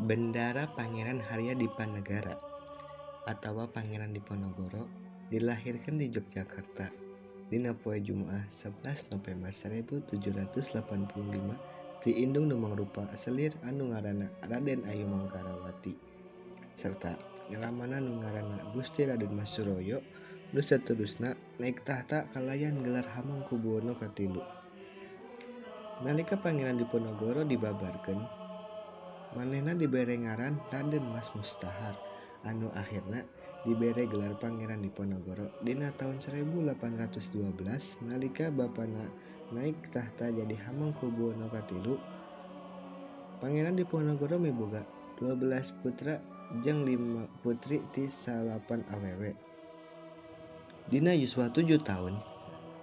Bendara Pangeran Harya Dipanegara atawa Pangeran Diponegoro dilahirkeun di Yogyakarta dina poe Jumaah 11 Nopember 1785 ti indung nu mangrupa selir anu ngaranna Raden Ayu Mangkarawati serta ramana nu ngaranna Gusti Raden Mas Suroyo nu saterusna naik tahta kalayan gelar Hamengkubuwono katilu. Nalika Pangeran Diponegoro dibabarkeun, manehna dibere ngaran Raden Mas Mustahar anu akhirna dibere gelar Pangeran Diponegoro dina taun 1812 nalika bapana naik tahta jadi Hamengkubuwono katilu. Pangeran Diponegoro miboga 12 putra jeung 5 putri ti 9 awewe. Dina yuswa 7 taun,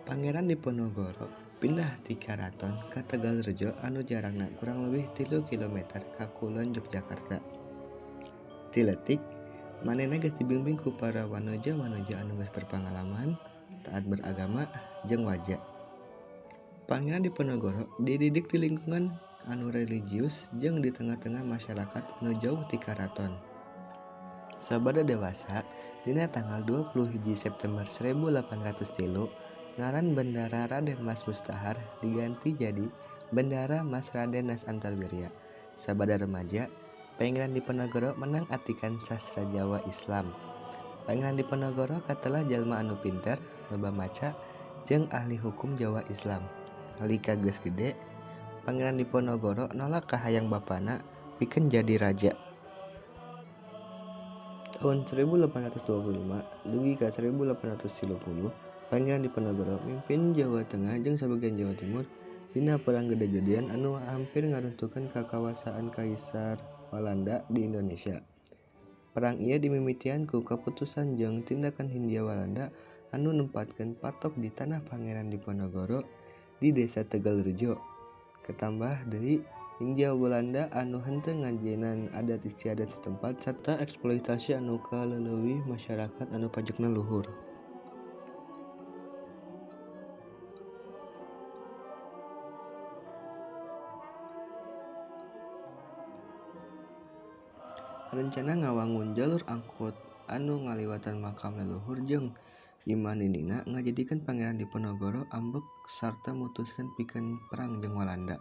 Pangeran Diponegoro pindah ti karaton ka Tegalrejo anu jarakna kurang leuwih 3 kilometer ka kulon Yogyakarta. Ti leutik, manehna geus dibimbing ku para wanoja-wanoja anu geus berpangalaman, taat beragama, jeung waja. Pangeran Diponegoro dididik di lingkungan anu religius jeung di tengah-tengah masyarakat anu jauh ti karaton. Sabada dewasa, dina tanggal 21 September 1803, ngaran Bendara Raden Mas Mustahar diganti jadi Bendara Mas Raden Mas Antawirya. Sabada remaja, Pangeran Diponegoro menang atikan sastra Jawa Islam. Pangeran Diponegoro katelah jalma anu pinter, loba maca, jeung ahli hukum Jawa Islam. Nalika geus gede, Pangeran Diponegoro nolak kahayang bapana pikeun jadi raja. Taun 1825 dugi ka 1830, Pangeran Diponegoro mimpin Jawa Tengah jeung sabagian Jawa Timur dina perang gede-gedean anu hampir ngaruntuhkeun kakawasaan Kaisar Walanda di Indonesia. Perang ieu dimimitian ku kaputusan jeung tindakan Hindia Walanda anu nempatkeun patok di tanah Pangeran Diponegoro di Desa Tegalrejo. Ketambah deui Hindia Walanda anu henteu ngajenan adat istiadat setempat serta eksploitasi anu kaleleuwih masyarakat anu pajekna luhur. Rencana ngawangun jalur angkot anu ngaliwatan makam leluhur jeung imah ninina ngajadikeun Pangeran Diponegoro ambek sarta mutuskeun pikeun perang jeung Walanda.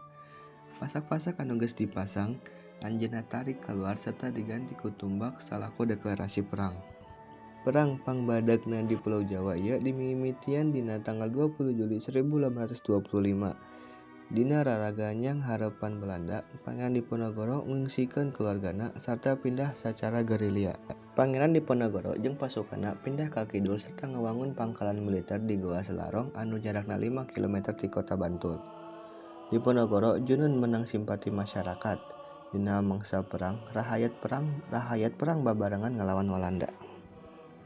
Pasak-pasak anu geus dipasang anjeunna tarik kaluar serta diganti ku tumbak salaku deklarasi perang. Perang pangbadagna di Pulau Jawa ieu dimimitian dina tanggal 20 Juli 1825. Dina raraga nyanghareupan Belanda, Pangeran Diponegoro ngungsikeun keluargana sarta pindah sacara gerilya. Pangeran Diponegoro jeung pasukanna pindah ka kidul serta ngawangun pangkalan militer di Goa Selarong anu jarakna 5 km ti kota Bantul. Diponegoro junun menang simpati masyarakat. Dina mangsa perang, rahayat perang babarengan ngalawan Walanda.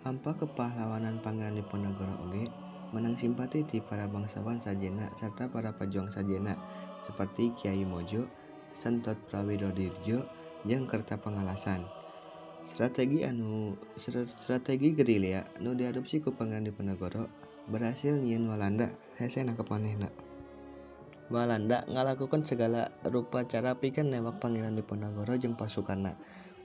Lampah kepahlawanan Pangeran Diponegoro oge menang simpati ti para bangsawan sajena serta para pejuang sajena seperti Kiai Mojo, Sentot Prawirodirjo, jeung Kerta Pangalasan. Strategi gerilya nu diadopsi ku Pangeran Diponegoro berhasil nyieun Walanda hese nangkep manehna. Walanda ngalakukeun segala rupa cara pikeun newak Pangeran Diponegoro jeung pasukanna.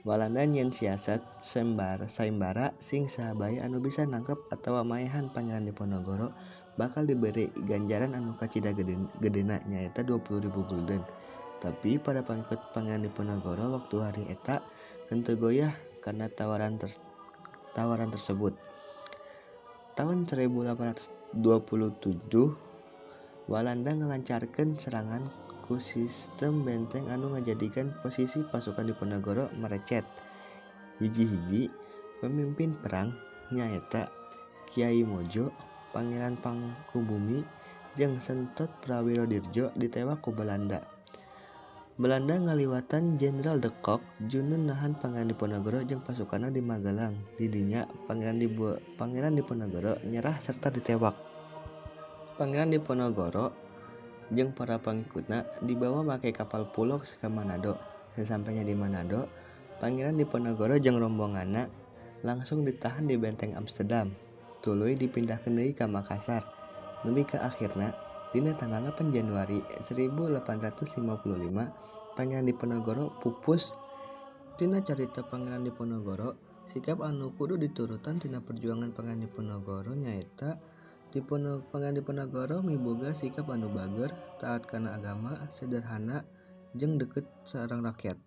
Walanda nyieun siasat sayembara sing saha bae anu bisa nangkep atawa maehan Pangeran Diponegoro bakal diberi ganjaran anu kacida gedena nyaeta 20.000 gulden. Tapi para pangikut Pangeran Diponegoro waktu hari eta henteu goyah karena tawaran tersebut. Tahun 1827 Walanda ngelancarkeun serangan ku sistem benteng anu ngajadikeun posisi pasukan Diponegoro merecet. Hiji-hiji pemimpin perang nyaeta Kiai Mojo, Pangeran Pangkubumi, jeung Sentot Prawirodirjo ditewak ku Belanda. Belanda ngaliwatan Jenderal de Kock junun nahan Pangeran Diponegoro jeung pasukanna di Magelang. Di dinya Pangeran Diponegoro nyerah serta ditewak. Pangeran Diponegoro jeung para pangikutna dibawa make kapal Pulox ka Manado. Sesampainya di Manado, Pangeran Diponegoro jeung rombonganna langsung ditahan di benteng Amsterdam. Tuluy dipindahkeun deui ka Makassar. Nepi ka akhirna dina tanggal 8 Januari 1855 Pangeran Diponegoro pupus Tina carita Pangeran Diponegoro, sikap anu kudu diturutan tina perjuangan Pangeran Diponegoro nyaeta Pangeran Diponegoro miboga sikap anu bager, taat kana agama, sederhana, jeung deukeut sareng rakyat.